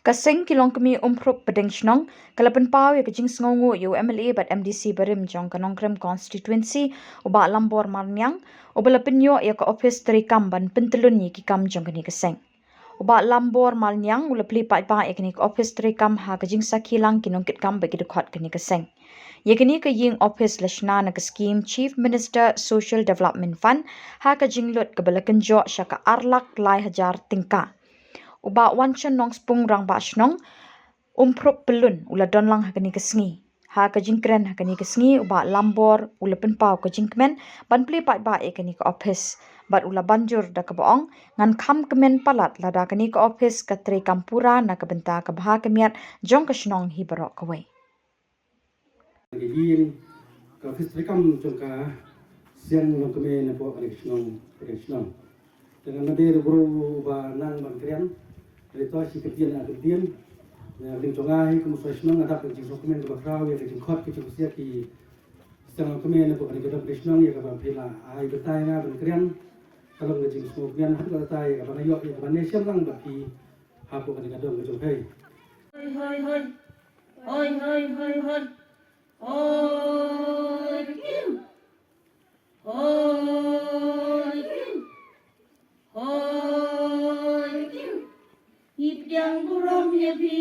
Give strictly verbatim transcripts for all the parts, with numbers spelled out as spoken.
Ka seng ki longkmie Umprup Pdeng Shnong ka la pynpaw ïa ka jingsngewnguh ïa u M L A bad M D C barim jong ka Nongkrem Constituency, u Bah Lambor Malniang, uba la pynïoh ïa ka ophis treikam ban pyntyllun ïa ki kam jong kane ka seng. U Bah Lambor Malniang u la plie paidbah ïa kane ka ophis treikam ha ka jingsakhi lang ki nongkitkam bad ki dkhot kane ka seng. Ïa kane ka ïing ophis la shna na ka skhim Chief Minister Social Development Fund ha ka jinglut kaba la kynjoh sha ka ar lak lai hajar tyngka. U Bah Wanchon Nongspung, Rangbah Shnong Umprup Pyllun, u la don lang ha kane ka sngi. Ha ka jingkren ha kane ka sngi, u Bah Lambor u la pynpaw ka jingkmen ban plie paidbah ïa kane ka ophis bad u la ban jur da kaba ong, ngan kham kmen palat lada kane ka ophis ka treikam pura na ka bynta ka bha ka miat jong ka shnong hi baroh kawei. Ka ïing, ka ophis treikam jong ka seng longkmie napoh kane ka shnong, kane ka shnong. Te ngan ïa dei ruh bro ba nang ban kren. Te to shi ktien na ktien. Ïa ka ding jong nga hi kum u shnong nga dap ka jingsngewkmen kaba khraw ïa ka jingkhot ka jingkusiah ki seng longkmie napoh kane ka dong ka shnong ïa kaba phi la ai batai nga ban kren. Ka long ka jingsngewkmen ha ka batai ïa kaba nga ïoh ïa kaba ne shem lang ba phi hapoh kane ka dong ka jong phi. Hoi hoi hoi. Hoi hoi hoi hoi. Hoi kiu. Hoi kiu. Hoi kiu. Ngi pdiang burom ïa phi.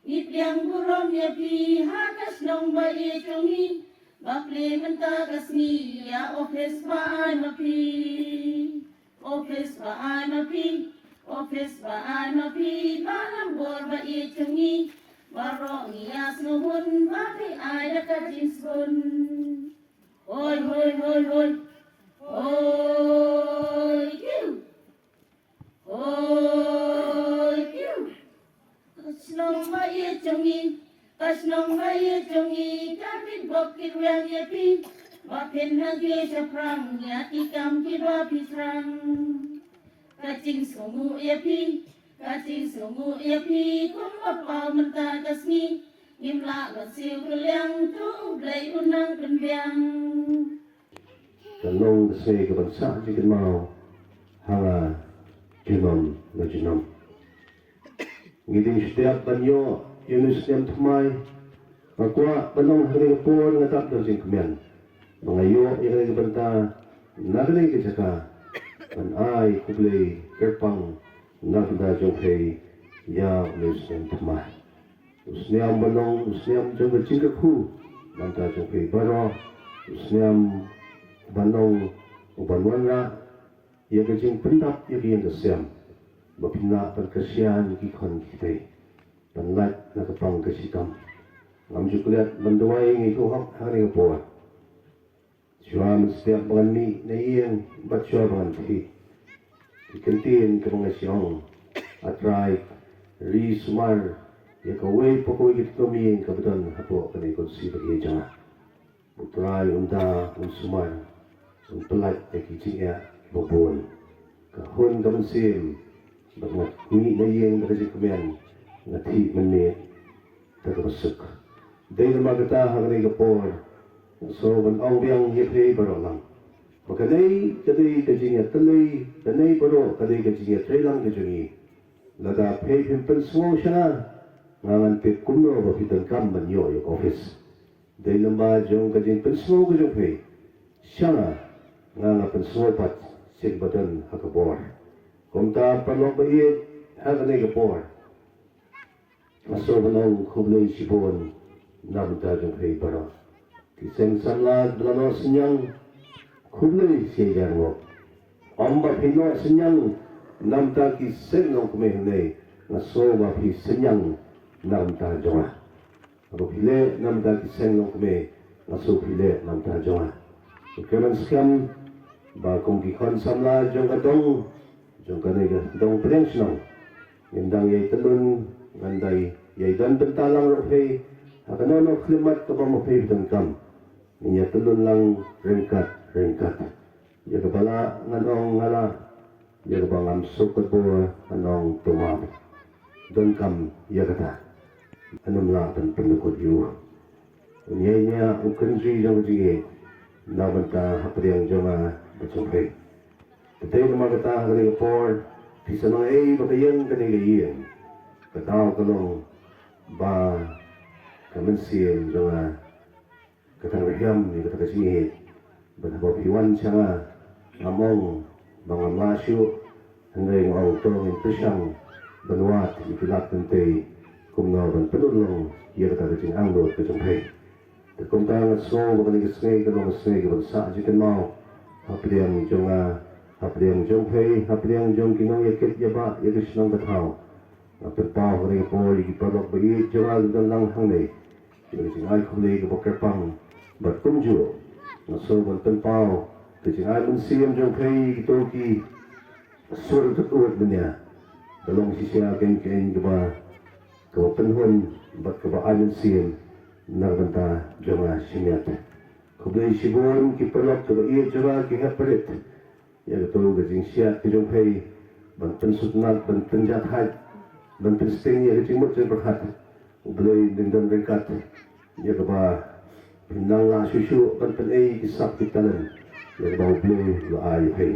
Ngi pdiang burom ïa phi ha ka shnong ba ïeit jong ngi. Ba plie mynta ka sngi ïa ophis ba ai ma phi. Ophis ba ai ma phi, ophis ba ai ma phi, ba Lambor ba ïeit jong ngi. Baroh ngi ïa sngewhun ba phi ai da ka jingsngewhun. Hoi hoi hoi hoi. Hoi kiu. Hoi kiu. Ka shnong ba ïeit jong ngi, ka shnong ba ïeit jong ngi, ka pynbok pynwiang ïa phi, ba phin nang ïa shaphrang ïa ki kam kiba phi thrang. Ka jingsngewnguh ïa phi, ka jingsngewnguh ïa phi, kumba paw mynta ka sngi, ngim lah ban siew kylliang, to U Blei un nang pynbiang. Ka long ka sngi kaban sah jingkynmaw ha nga junom la junom. Ngi dei shatiap ban ïoh ïa une u snem thymmai. Nga kwah ban ong ha kane ka por nga dap da jingkmen ba nga ïoh ïa kane ka bynta na kane ka jaka ban ai khublei kyrpang na ka bynta jong phi ïa une u snem thymmai. U snem ba long u snem jong ka jingkyrkhu na ka bynta jong phi baroh. U snem ba long u ban wanrah ïa ka jingpyndap ïa ka ïing ka sem ba phin lah ban kyrshan ïa ki khun ki kti ban lait na ka pang ka shi kam. Ngam ju klet ban duwai ïa ngi ko hok ha kane ka por. Shuwa mynstep ba ngan mih na ïing bad shuwa ba ngan khih, ki kyntien kiba nga shong: A Trai, ri sumar ïa kawei pa kawei ka tnum ïing kaba don hapoh kane ka kynsi ba ïeit jong nga. U Trai un da un sumar, un pyllait ïa ki jingeh kiba bun. Ka hun ka mynsiem bad nga mih na ïing da ka jingkmen, nga thih mynmiet da kaba suk. Dei namar kata ha kane ka por nga sngew ban ong biang ïa phi baroh lang ba kane ka dei ka jingïatylli, kane baroh ka dei ka jingïatreilang ka jong ngi. Lada phi phim pynsngew sha nga, nga ngan tip kumno ba phi donkam ban ïoh ïa ka office. Dei lyngba jong ka jingpynsngew ka jong phi sha nga, nga nga pynsngew pat sha kiba don ha ka bor. Kumta paralok ba ïeit, ha kane ka por nga sngew ban ong khublei shibun na ka bynta jong phi baroh. Ki seng samla ba la noh synñiang, khublei shi hajar nguh. Ym ba phi noh synñiang na ka bynta ki seng longkmie hangne, nga sngew ba phi synñiang na ka bynta jong nga. Haba phi leh na ka bynta ki seng longkmie, nga sngew phi leh na ka bynta jong nga. Nga kyrmen skhem ba kum ki khun samla jong ka dong, jong kane ka dong pdeng shnong, ngin dang ïai tyllun, ngan dang ïai don bynta lang ruh phi ha kano kano ka khyllipmat kaba ma phi phi donkam. Ngin ïa tyllun lang ryngkat ryngkat. Ïa kaba lah ngan ong nga lah, ïa kaba ngam suk ka bor ngan ong to map. Donkam ïa kata. Ngam lah ban pynlukut ïa u. Un ïai ñiah u kynjri jong ka jingïeit na ka bynta hapdeng jong nga bad jong phi. Te namar kata ha kane ka por phi sa nang ei ba ka ïeng kane ka ïeng. Ka daw ka long ba ka mynsiem jong nga ka tang rhiam ïa kata ka jingïeit. Bad haba phi wan sha nga, ngam ong ba ngam lah shuh, hynrei nga ong to ngin pyrshang ban wad ïa ki lad kyntien kumno ban pynlong ïa kata ka jingangnud ka jong phi. Te kumta nga sngew ba kane ka sngi ka long ka sngi kaba sah jingkynmaw hapdeng jong nga, hapdeng jong phi, hapdeng jong ki nongïakit ïabah ïa ka shnong ka thaw. Nga pynpaw ha kane ka por ïa ki paralok ba ïeit jong nga kiba don lang hangne ïa ka jingai khublei kaba kyrpang bad kumjuh nga sngew ban pynpaw ka jingai mynsiem jong phi ïa kito ki sur tut ut mynta. Ka long shisha ka ïing ka ïing kaba kaba pynhun bad kaba ai mynsiem na ka bynta jong nga shimiat. Khublei shibun ki paralok kiba ïeit jong nga ki hep parit ïa kato ka jingshad ka jong phi ban pynsngewtynnat, ban pynjahthait, ban pynsting ïa ka jingmut jingpyrkhat. U Blei un don ryngkat ïa kaba phin nang lah shuh shuh ban pynei ki sap ki talent ïa kaba U Blei u la ai ïa phi.